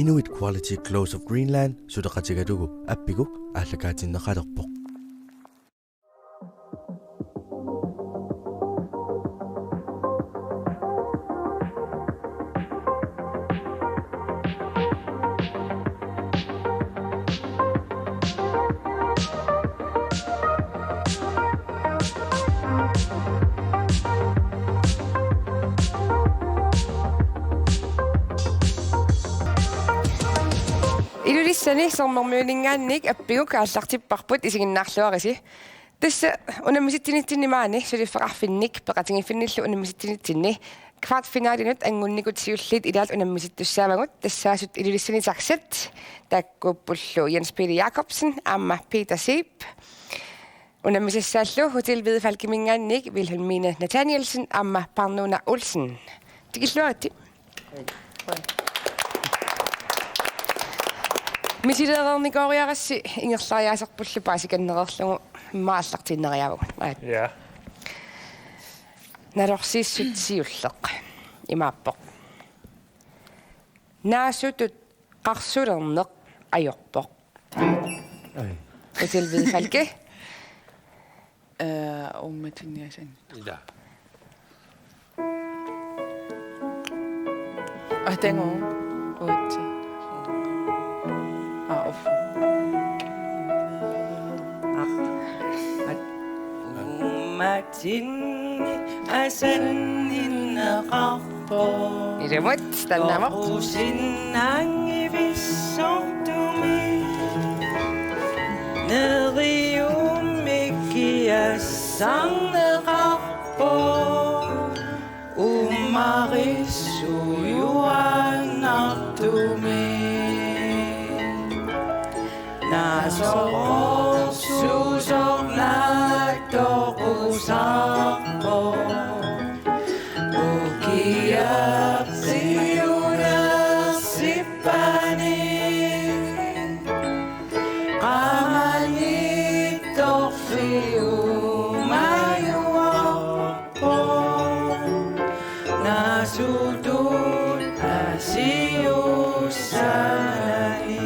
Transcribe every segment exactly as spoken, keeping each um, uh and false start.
Inuit Quality Clothes of Greenland suleqatigalugu Appiguk aallakaatinneqalerpoq. Ilulissani Sermermiuninngaanniit Appiguk aallartipparput, isiginnaarluarisi. Tassa unammisitsinissinni maani suliffeqarfinnik peqatigiiffinnillu unammisitsinissinni kvartfinalinut angunnikut siulliit ilaat unammisittussaavagut, tassaasut Ilulissani Saxat, taakkuuppullu Jens Peter Jakobsen aamma Peter Zeeb. Unammisassaallu Hotel Hvide Falkeminngaanniit Wilhelmine Nathanielsen aamma Parnuuna Olsen. Tikilluaritsi. Misileereernikooriarassi ingerlariaaserpullu paasikannereerlugu immaqa aallartiinnariaavugut. Aat. Ja. Nalorsiissut siulleq imaappoq: Naasutut qarsulerneq ajorpoq. Ai. Hotel Hvide Falke. Eh, uummatinniasannik. Ila. Ah, tengo. Otte. Ah, otte. Ah. At. Uummatinni asanninneqarpoq. Ilumut, taannaavoq. Orusinnangivissortumik neriummik kiassarneqarpoq. Uummarissujuaannartumik. Naasoqorsuusoq naatsoqusarpoq. Ukiaq siunersippani. Qamanittorfiumajuarpoq. Naasutut asiussanani.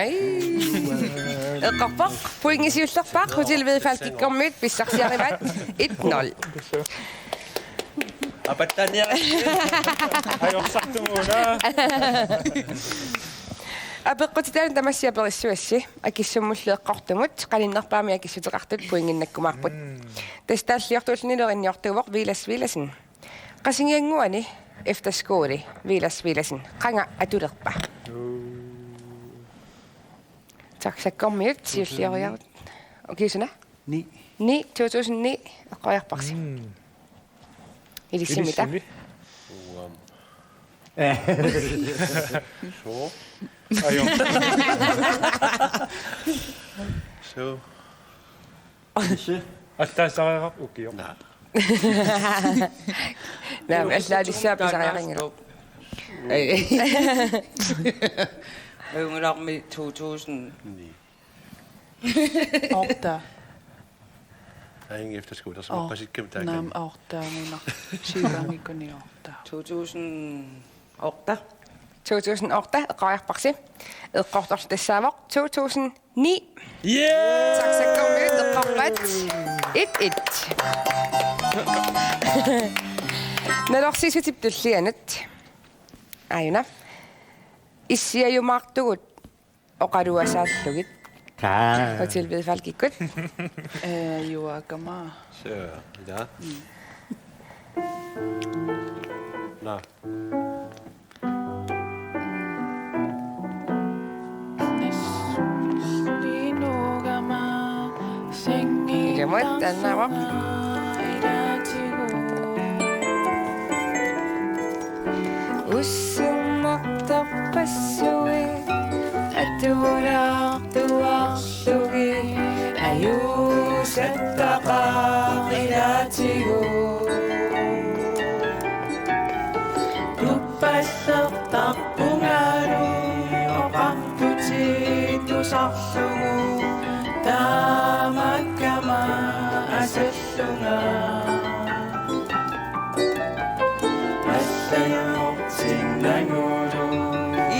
Ai. Eqqorpoq, pointi siullerpaaq, Hotel Hvide Falkekkormiut pissarsiarivaat et nul. Apattaaniara. Ajorsartumut una. Apeqqutitaanut tamassi aperissavassi, akissummullu eqqortumut, qaninnerpaamik akissuteqartut pointinnakkumaarput. Mm. Tassa taalliortuullunilu erinniortuuvoq Villads Villadsen. Qasigiannguani efterskole Villads Villadsen. Qanga atulerpa? Taxakkormiut siullioriarut. Ukiusuna? Ni. Ni, to tusind ni, eqqoriarparsi. Mm. Ilissimmita? Ilissimmi. Uam. Eh. So. Ajo. So. Allaasareeraq ukioq. Naa. Naam, allaanissaa pisariaqanngilaq. Ei. Ajunngilaq mi to tusind. Ni. Otte. Aing efterskole, der som Otte. Præcis gennem der Naam, otte, una. Syvangikuni otte. To tusind otte. To tusind otte, eqqoriarparsi. Eqqortorlu tassaavoq to tusind ni. Yeah! Taxakkormiut eqqorpat. Et et. Nalorsiissutip tullianut. Aajuna. Issiajumaartugut oqaluasaallugit. Kaa. Hotel Hvide Falkikkut. Eh, juakama. Så, ja. Mm. Nå. Ilumut, taannaavoq. Ilumut, taannaavoq. Taamakkama asallunga. Allanngortinnagulu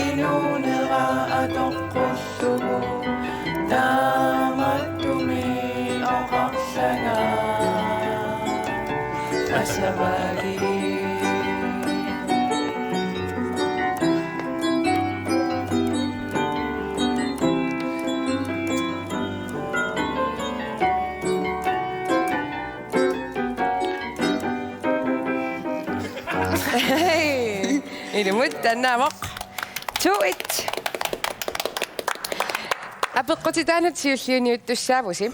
inuunera atoqqullugu. Taamaattumik oqarlanga asavagi. Hey! Ilumut taannaavoq. To et. Apeqqutitaanut siulliuniuttussaavusi.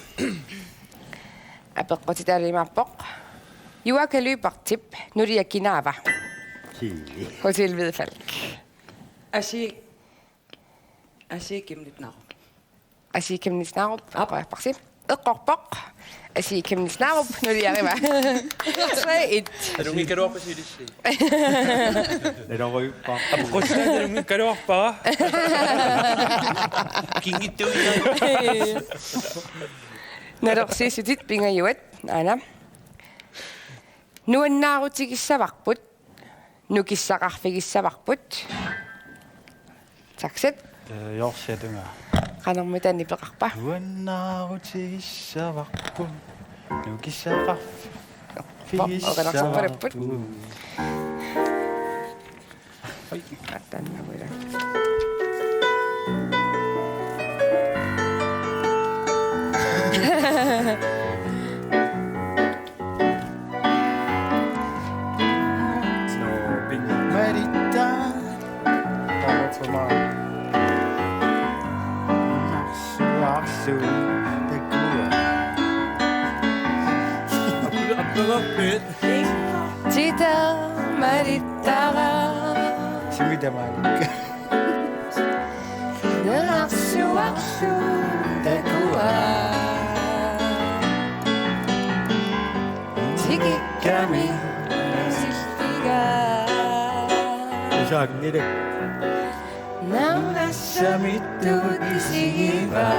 Apeqqutitaalu imaappoq: Juaaka Lyberthip nulia kinaava? Sii. Hotel Hvidfalk. Asi, Asi Kimnitnarup. Asi Kimnitnarup. Aap. Oqarparsi. Eqqorpoq. Asi Kimnitnarup nuliarivaa. Tre et. Alunngikkaluarpasi ilissi. Nalorujuppa. Apeqqutitaanut alunngikkaluarpara. Kinngittuinnaq. Nalorsiissutit pingajuat, aana. Nuannaarutigissavarput, nukissaqarfigissavarput. Sakset. Eh, Jorsi Atunga. Qanormita nipeqarpa? Nuannaarutigissavarput, nukissaqarfigissavarput. Oqalaqarput. Oi, attannavuila. Maritta. Tamatuma. Suarsu. Takua. Tita Marittara. Sumita Maritta. Nerarsuarlu takua. Tikikkami nasilliga. Isaanngilak. Nammassamittut isigiva.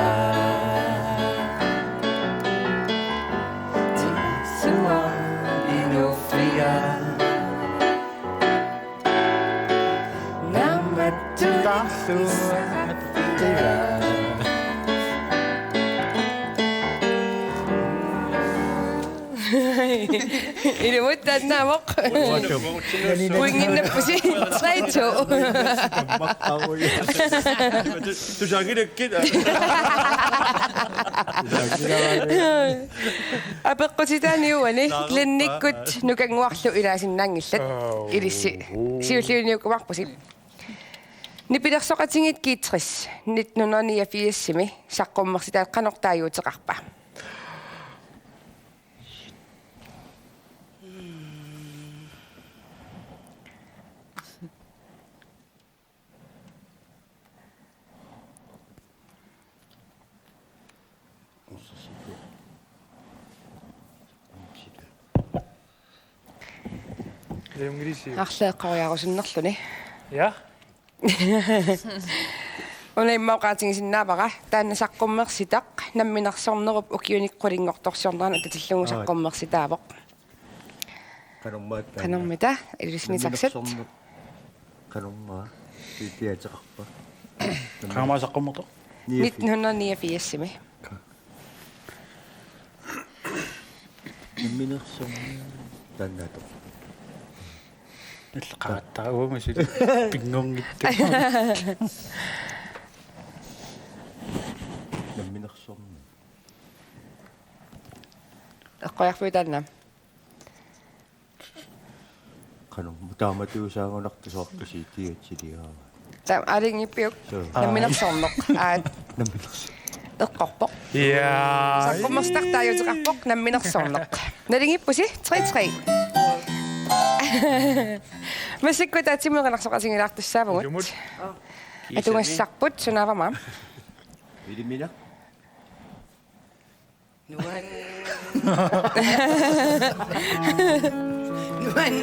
Tikikkami inuuffiga. Nammattutarlu. Ilumut taannaavoq. Uinginnappusi. Tre to. Tusaanngilakka. Apeqqutitaani uani Glennikkut Nukannguarlu ilaasinnaanngillat. Ilissi siulliuniukkumaarpusi. Nipilersoqatigiit G tres nitten hundrede niogfirsimi saqqummersitaat qanoq taaguuteqarpa? Arlaat eqqoriarusunnerluni. Ja. Una immaqa oqaatigisinnaavara, taanna saqqummersitaq namminersornerup ukiuni qulinngortorsiornerani atatillugu Aa. saqqummersitaavoq. Qanormaat taanna? Qanormita, Ilulissani Sakset. Namminersorneq. Qanormaa, piateqarpa? Qanormaa saqqummertoq? Nitten hundrede niogfirsimi. Namminersorneq taannaatoq. Nalleqaratta uanga suli pinngorngitsoq. Namminersorneq. Eqqoriarfiup taanna. Qanormaa taamatuusaagunartoq soorlu C D-atilia. Taava aalajangiippiuk? Suu. Namminersorneq. Aat. Namminersorneq. Eqqorpoq. Ja. Saqqummersitaq taaguuteqarpoq namminersorneq. Nalingiippusi, tre tre. Massakkut ataatsimut erinarsoqatigilaartussaavugut. Ilumut. Atugassarput sunaavama. Ilimina. Nuan. Nuan.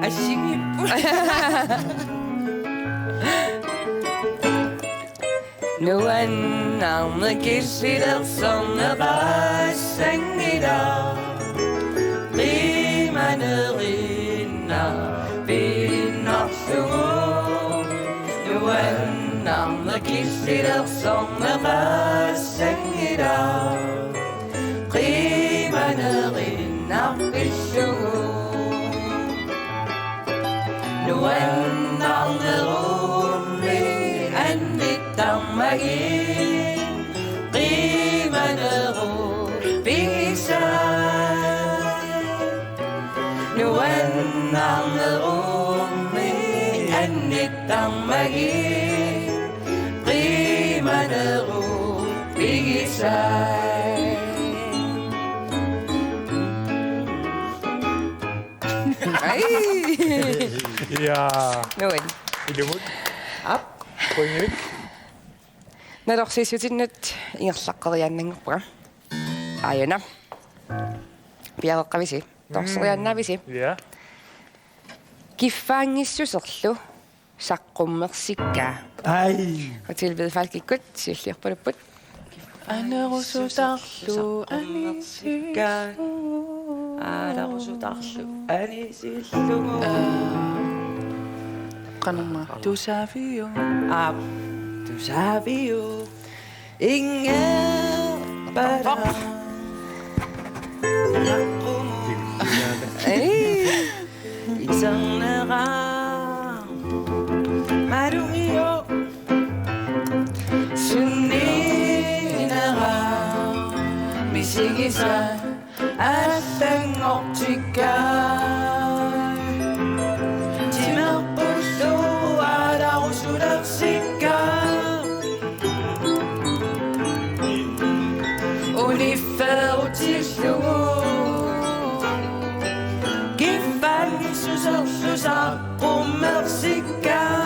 Assigiipput. Nuannerneq killilersorneqassanngilaq. Qimanerinnarpiinnarlugu. Nuannerneq killilersorneqassanngilaq. Qimanerinnarpillugu. Nuannernerummi annittarmagit qimanerup pigisai. Nuannernerummi annittarmagit qimanerup pigisai. Ai. Ja. Nuann. Ilumut. Aap. Pointinik. Nalorsiissutinnut ingerlaqqeriaannanngorpunga. Aajuna. Piareeqqavisi. Torsoriaannaavisi. Ja. Kiffaanngissuserlu saqqummersikkaa. Ai. Hotel Hvidfalkikkut siulliorpalupput. Anerusutarlu anisiillugu. Anerusutarlu anisiillugu. Aa, qanormaa. Tusaaviuk. Aap. Tusaaviuk. Ingerpara. Ei. Isernera. Malugio. Sunninera. Misigisaq. Allanngortikkaa. Timerpullu aalarusulersikkaa. Unifferutillugu. Kiffaanngissuserlu saqqummersikkaa.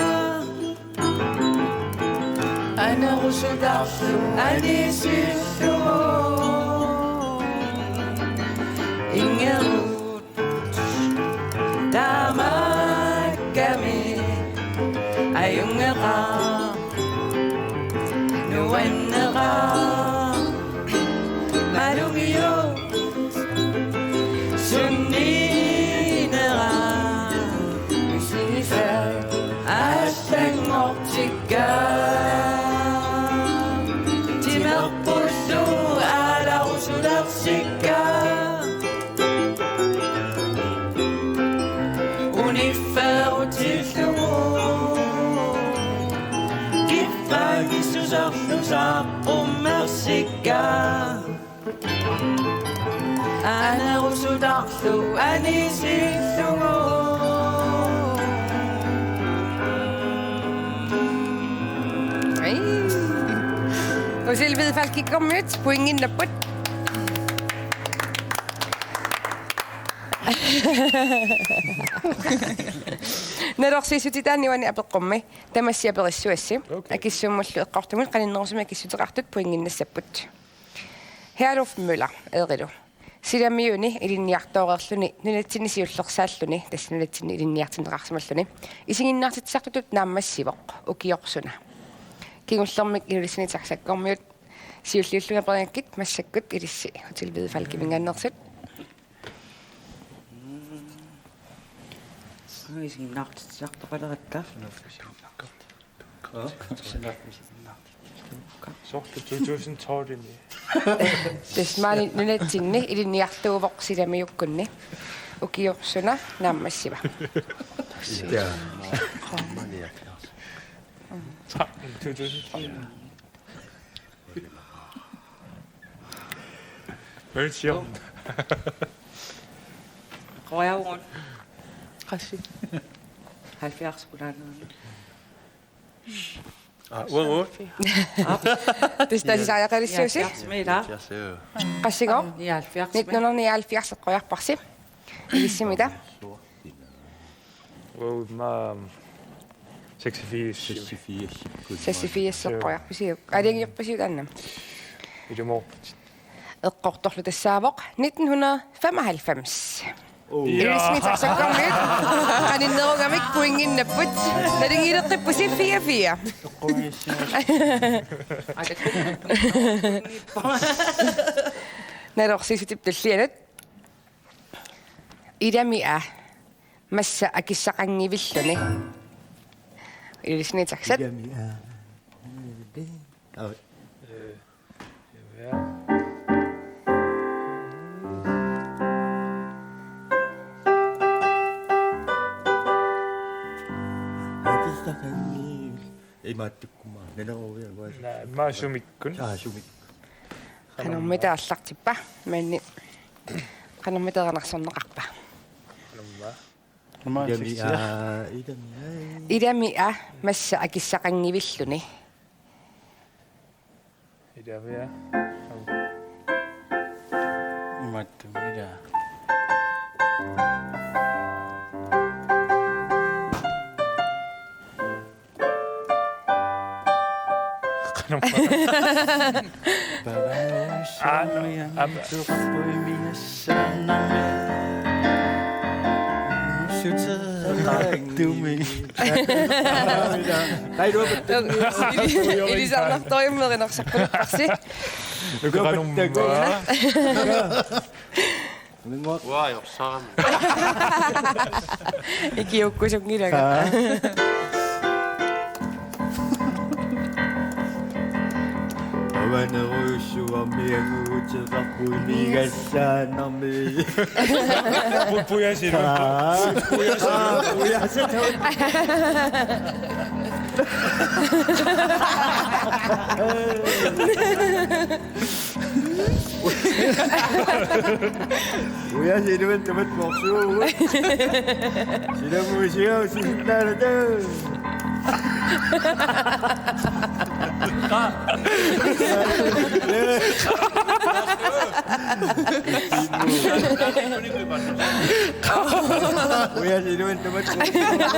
Anerusutarlu anisiillugu. Ingerut. Tamakkermi. Ajunngeqaaq. Nuanneqaaq. Malugio. Sunninera. Misigisaq. Allanngortikkaa. Timerpullu aalarusulersikkaa. Unifferutillugu. Kiffaanngissuserlu saqqummersikkaa. Anerusutarlu anisiillugu. Ai. Hotel Hvidfalkikkormiut pointinnapput. Nalorsiissutitaani uani apeqqummi tamassi aperissavassi. Okay. Akissummullu eqqortumut qaninnerusumik akissuteqartut pointinnassapput. Herluf Møller, Eerilu. Silamiuni ilinniartooreerluni nunatsinni siullersaalluni, tassa nunatsinni ilinniartinneqarsimalluni, isiginnaartitsisartutut naammassivoq, ukioq suna. Kingullermik Ilulissani taxakkormiut siulliullugit aperigakkit massakkut ilissi Hotel Hvidfalkiminngaanneersut. Isiginnaartitsisartoqaleratta. Soorlu to tusind tolv-imi. Tassa maani nunatsinni ilinniartuuvoq silamiukkunni. Ukioq suna naammassiva. Ja. Tretten, to tusind tretten. Hvem siger? Tror jeg, hun. Præcis. Halvfjerds skulle han have. Ah, ude, ude. Tassa taanna saajaqalissuusi. Halvfjerds meter. Qassigo? Nioghalvfjerds meter. Nitten hundrede nioghalvfjerds eqqoriarparsi. Ilissimita? Ude, ma-, seksogfirs. Seksogfirs. Seksogfirs eqqoriarpisiuk. Aalajangiorpisiuk taanna? Ilumoorput. Eqqortorlu tassaavoq nitten hundrede femoghalvfems. Ilisimatussanngormiut qaninnerugamik pointinnapput. Nalunngileqqippusi fire fire. Nalorsisutip tullianut. Ilami a, massa akissaqanngivilluni. Ilisimatussanngormiut. Ilami a. Au. Imaattukkuma, nanoruiaguas. Naa, immaqa sumikkut. Aa, sumikkut. Qanormita aallartippa, maani. Qanormita erinarsorneqarpa? Qanormaa? Ilami a, ilami a. Ilami a, massa akissaqanngivilluni. Ilami a. Au. Imaattumik ilaa. Qanormaa? Aana, aap. Suteqartumi. Ilisarnartorujummik erinarsorpasipparsi. Qanormaa? Uajorsarami. Ikiukkusunngilanga. Aa. Avanerujussuarmi anguuteqarpoq imigassaanarmi. Pu-, pujasirput. Aa. Pujasirput. Pujasirput. Uja, sinuan tamat morsuugut. Silamuusiga usisinnaanata. Uja, sinuan tamat morsuugut.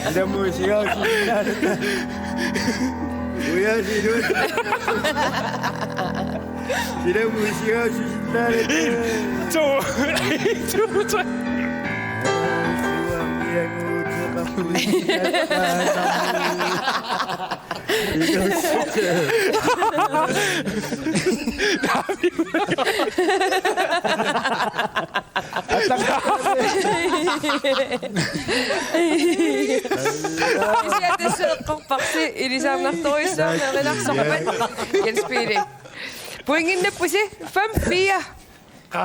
Silamuusiga usisinnaanata. Uja, sinuan. Silamuusiga usisinnaanata. En, to, en, to, tre. Kisianni tassa eqqorparsi ilisarnartorujussuarmik erinarsorpat. Jens Peter. Pointinnappusi fem fire. Qa.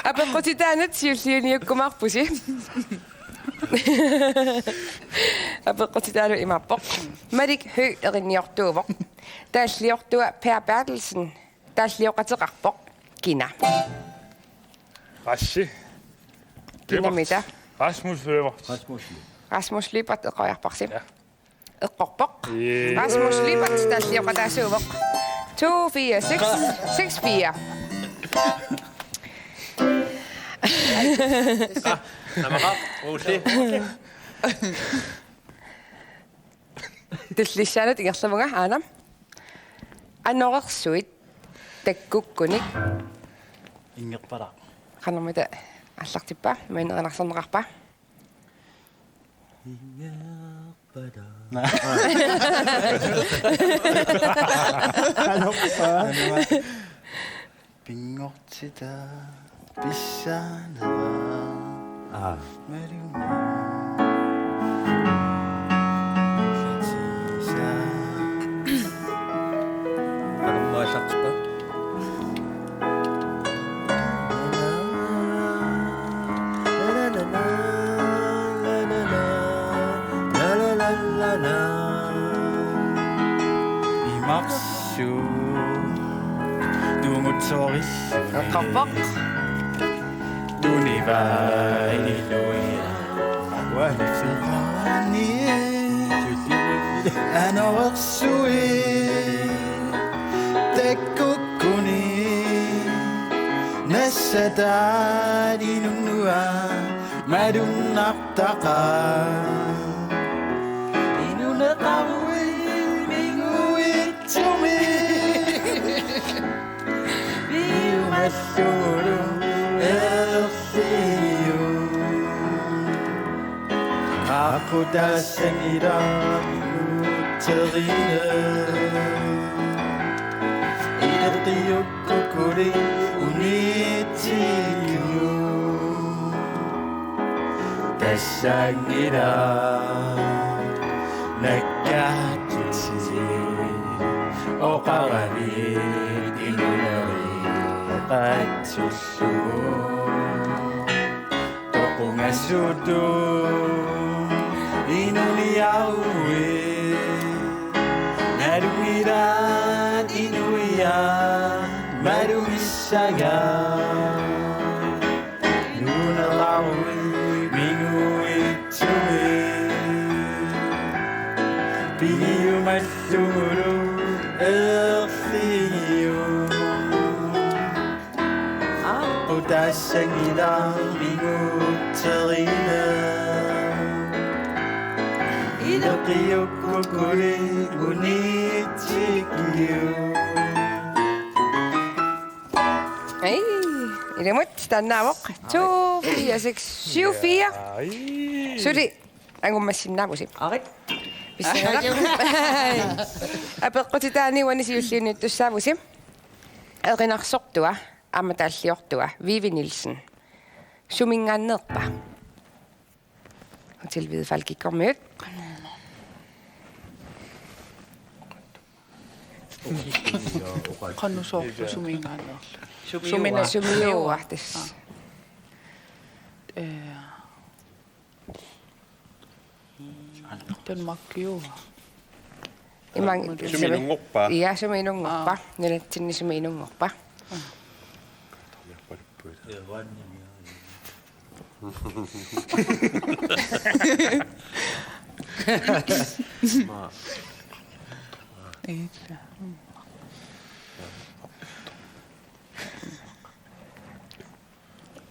Apeqqutitaanut siulliuniukkumaarpusi. Apeqqutitaanut imaappoq: Malik Høegh erinarsortuuvoq. Taalliortua Per Berthelsen taallioqateqarpoq. Kina? Rassi. Kinamita? Rasmus Løberth. Rasmus Løberth. Rasmus Løberth eqqoriarparsi. Ja. Eqqorpoq. Jee. Rasmus Løberth taallioqataasuuvoq. To fire seks, seks fire. Aa, tamakku, Uulli. Tullissaanut ingerlavunga, aana. Anorersuit takkukkunik. Inngerpalaaq. Qanormita aallartippa, maani erinarsorneqarpa? Inngerpalaaq. Anorpa. Pinngortitaa pissanera. Aa. Malunga. Sisa. Qanormaa aallartippa? Imarsu. Tungutsoris. Eqqorpoq. Tunivaa iluia. Uani. Anorersuit takkukkunik. Nassataani nunnua malunnartaqaaq. Inuneqaruit minguitsumik. Piumassuulu Aqutaassanngilaq minguutserina. Ileqqiukkukkuli unitsiginnginnami. Tassannginnami nakkaatitsi oqarami inuneri qatsullugu. Toqungasutut inunngilaq, nalunngilaat inuiaat malugissagaat. Nuunneqaruit minguitsumik pigiumallugulu erligiuk. Aqutaassanngilaq minguutserina. Ileqqiukkukkuli unitsiginnginnami. Ej, ilimut, taannaavoq. To, fire, seks, syv, fire. Ej. Suli, angummassinnaavusi. Arit. Pissanganaq. Apeqqutitaani uani siulliunniuttussaavusi. Erinarsortua, aamma taalliortua, Vivi Nielsen. Suminngaanneerpa? Hotel Hvide Falkikkormiut. Qanoq soorlu suminngaanneerluni? Sumiua. Sumina-, sumiua tassa. Aa. Eh. Danmarkiua. Imang-, sumiinnunngorpa? Ja, sumiinnunngorpa. Aa. Nunatsinni sumiinnunngorpa? Aa.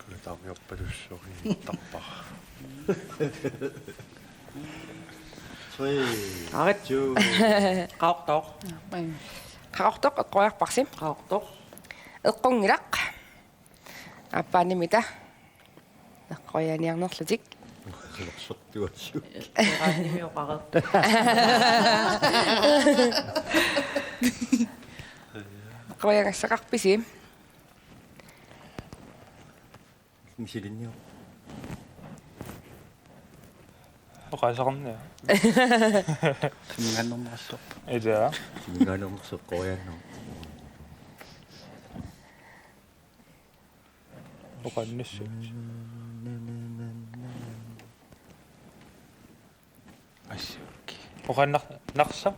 Kuutaamiorpalussuugitarpara. Three, Arit. Two. Qaqortoq. Qaqortoq eqqoriarparsi. Qaqortoq. Eqqunngilaq. Aappaanimita. Eqqorianiarnerlutik. Eqqoriagassaqarpisi? Misilinngilara. Oqaaseqarniaruk. Suminngaanneersoq. Ilaa. Suminngaanneersoq eqqoriarneq. Oqaannassuugut. Assut. Oqaannar-, Narsaq.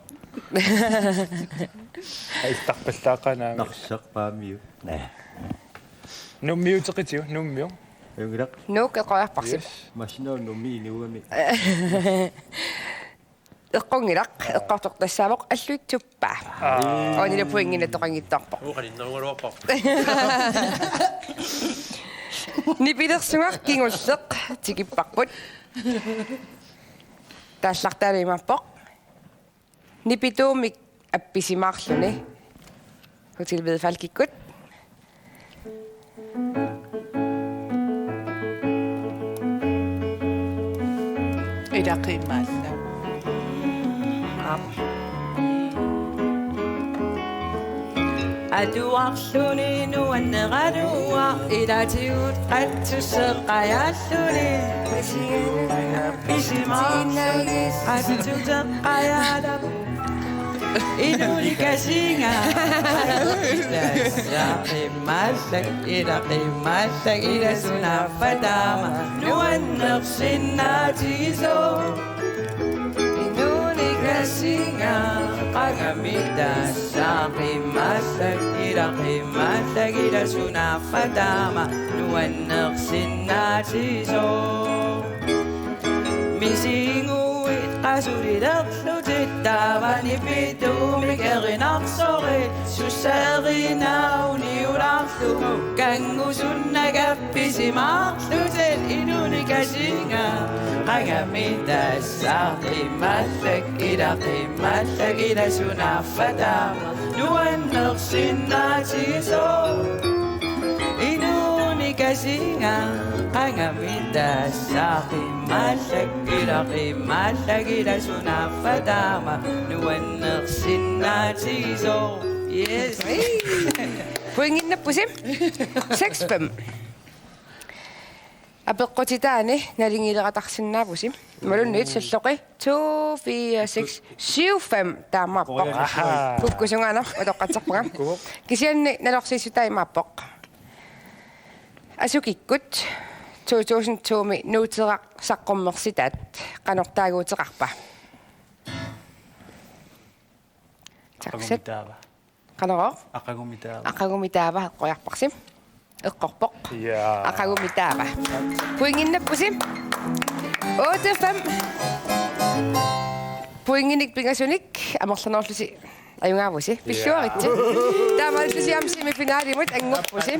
Aittarpallaaqanaa. Narsaq Paamiut. Naa. Nuummiuteqitigut, Nuummiut. Ajunngilaq. Nuuk eqqoriarparsi. Yes. Masino Nuummi inuami. Eqqunngilaq, eqqortoq tassaavoq Alluitsup. Paa. Aa. Uanilu pointinik toqanngitsoorpoq. Uu, qaninnerugaluarpoq. Nipilersugaq kingulleq tikipparput. Taallartaalu imaappoq. Nipituumik appisimaarluni. Hotel Hvide Falkikkut. Ilaqimmaallak. Aap. Atuarluni nuanneraluaq ilaatigut qatsusseqqajaalluni. Pisimaarluni qatsuteqqajaalluni. Inuunikasinga. Ilaqimmaallak, ilaqimmaallak, ila sunaaffa taama nuannersinnaatigisoq. Inuunikasinga, qangami tassa qimmaallak, ilaqimmaallak, ila sunaaffa taama nuannersinnaatigisoq. Misiginngui qasulilerlutit taava nipituumik erinarsorit, sussa erinaa uniulaarlugu kanngusunnagaq pisimaarlutit. Inuunikasinga, qangami tassa qimmaallak, ilaqimmaallak, ila sunaaffa taama nuannersinnaatigisoq. Inuunika Asinga qangami tassa qimaallagilaq, qimaallagilaq sunaaffa taama nuannersinnaatigisoq. Yes. Pointinnappusi. Seks fem. Apeqqutitaani naligiilerataarsinnaavusi. Imaluunniit salloqi to, fire, seks, syv, fem taamaappoq. Aha. Kukkusungaana utoqqatserpunga. Kisianni nalorsiissutaa imaappoq. Asukikkut to tusind to-mi Nuuteraq saqqummersitaat qanoq taaguuteqarpa? Takset. Aqagumitaava. Qanorooq? Aqagumitaava. Aqagumitaava eqqoriarparsi. Eqqorpoq. Ja. Aqagumitaava. Pointinnappusi. Otte fem. Pointinik pingasunik amerlanerullusi ajugaavusi. Pilluaritsi. Taamaalillusi aamma semifinalimut anngorpusi.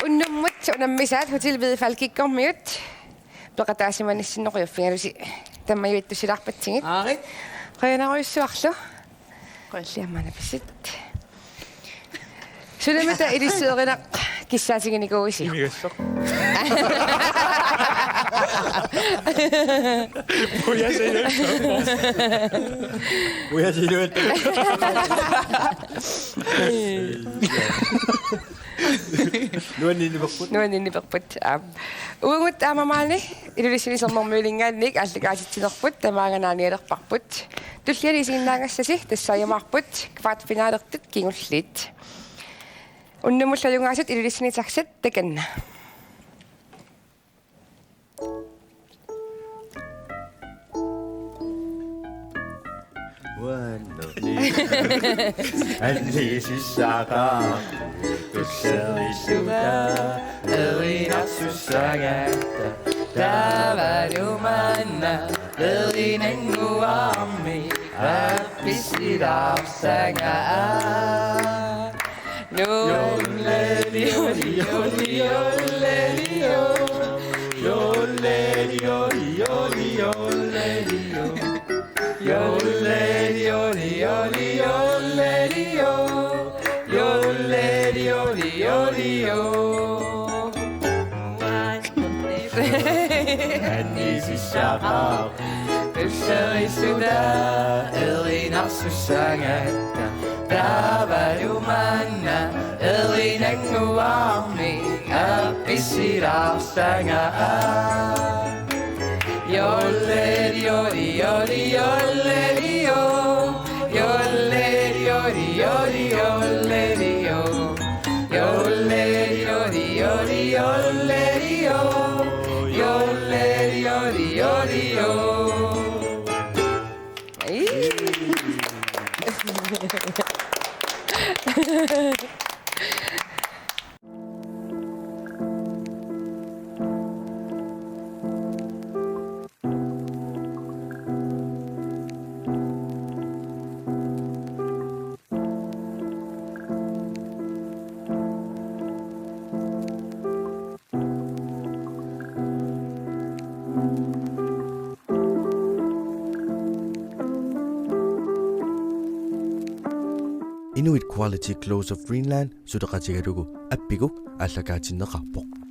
Unnummut unammisaat Hotel Hvide Falkikkormiut peqataasimanissinneq ujuffigalusi tammajuittussilaarpatsigit. Aarit. Qujanarujussuarlu. Qujalliammaana pisit. Sunamita ilissi erinaq kissaatiginikuuisi? Imigassoq. Pujasiluat. Pujasiluat. Nuanninniperput. Nuanninniperput. Aap. Uagut aamma maani Ilulissani Sermermiulinngaanniit aallakaatitsinerput tamaanga naanialerparput. Tulliani isiginnaagassasi tassaajumaarput kvartfinalertut kingulliit. Unnummut ajugaasut Ilulissani Taxat takanna. Uanno. Anni sissaqarpugut tusserissutaat erinarsussagatta. Taavalu maanna erinannguarmi appisilaarsagaa. Anni sissaqarpugut tusserissutaat erinarsussagatta. Taavalu maanna erinannguarmi appisilaarsagaa. Yolleli, yoli, yoli, yolleli, yo. Yolleli, yoli, yoli, yolleli, yo. Yolleli, yoli, yoli, yolleli, yo. Yolleli, yoli, yoli, yo. Ei. Inuit Quality Clothes of Greenland suleqatigalugu Appiguk aallakaatinneqarpoq.